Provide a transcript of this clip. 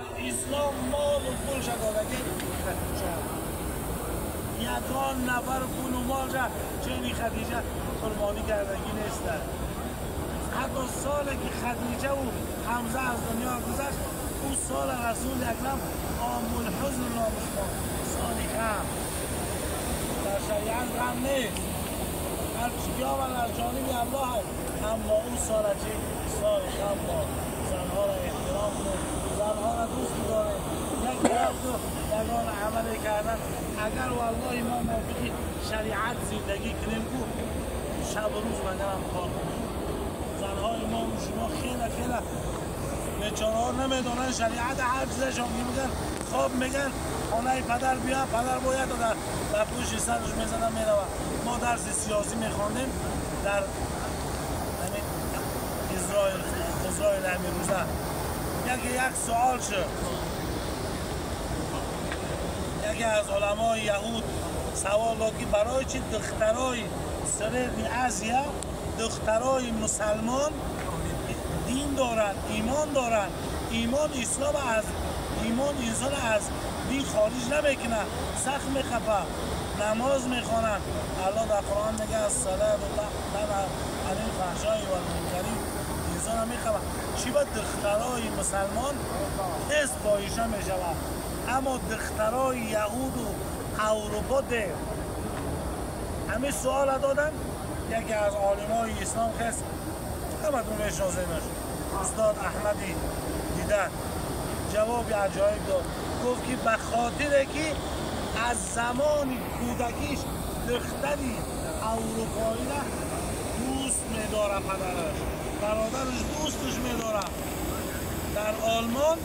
اسلام مال و پول دادگی یکان نفر پول و مال چنین خدیجه قربانی کردگی نیست. حتی سالی که خدیجه و حمزه از دنیا گذشت، او سال رسول اکرم عام الحزن نامش ماند، سال غم. در شریعت غم نیست، هر چی بیاورد از جانب الله، اما او سال چی؟ سال غم بود. زنها را احترام کنید، زنها را دوست دارید، یک رفت و یگان عمل کردن. اگر والله ما موافق شریعت زندگی کنیم کو شب و روز مگرم کار کنیم. زنهای ما و شما خیلی خیلی بیچاره ها نمیدونن شریعت، هر چیزشون میگن، خواب میگن خانه پدر بیا، پدر باید در پوش سرش میزنن میرود. ما درس سیاسی میخواندیم در اسرائیل همین روزه، یک سوال شد، یکی از علمای یهود سوال داد که برای چی دخترای سرد آسیا، دخترای مسلمان دین دارن، ایمان دارن، ایمان اسلام از ایمان انسان از دین خارج نمیکنه، سخت میخپه، نماز میخوانن. الله در قرآن میگه الصلاة تنها عن الفحشاء والمنکر، انسان میخواه چی با دخترای مسلمان تست پایشه میشود، اما دخترای یهود و اروپا ده. همه سوال دادن، یکی از عالمای اسلام خست، همتون میشناسینش، استاد احمدی دیدن، جواب عجایب داد. گفت که به خاطر که از زمان کودکیش دختری اروپایی را دوست میداره، پدرش برادرش دوستش میداره. در آلمان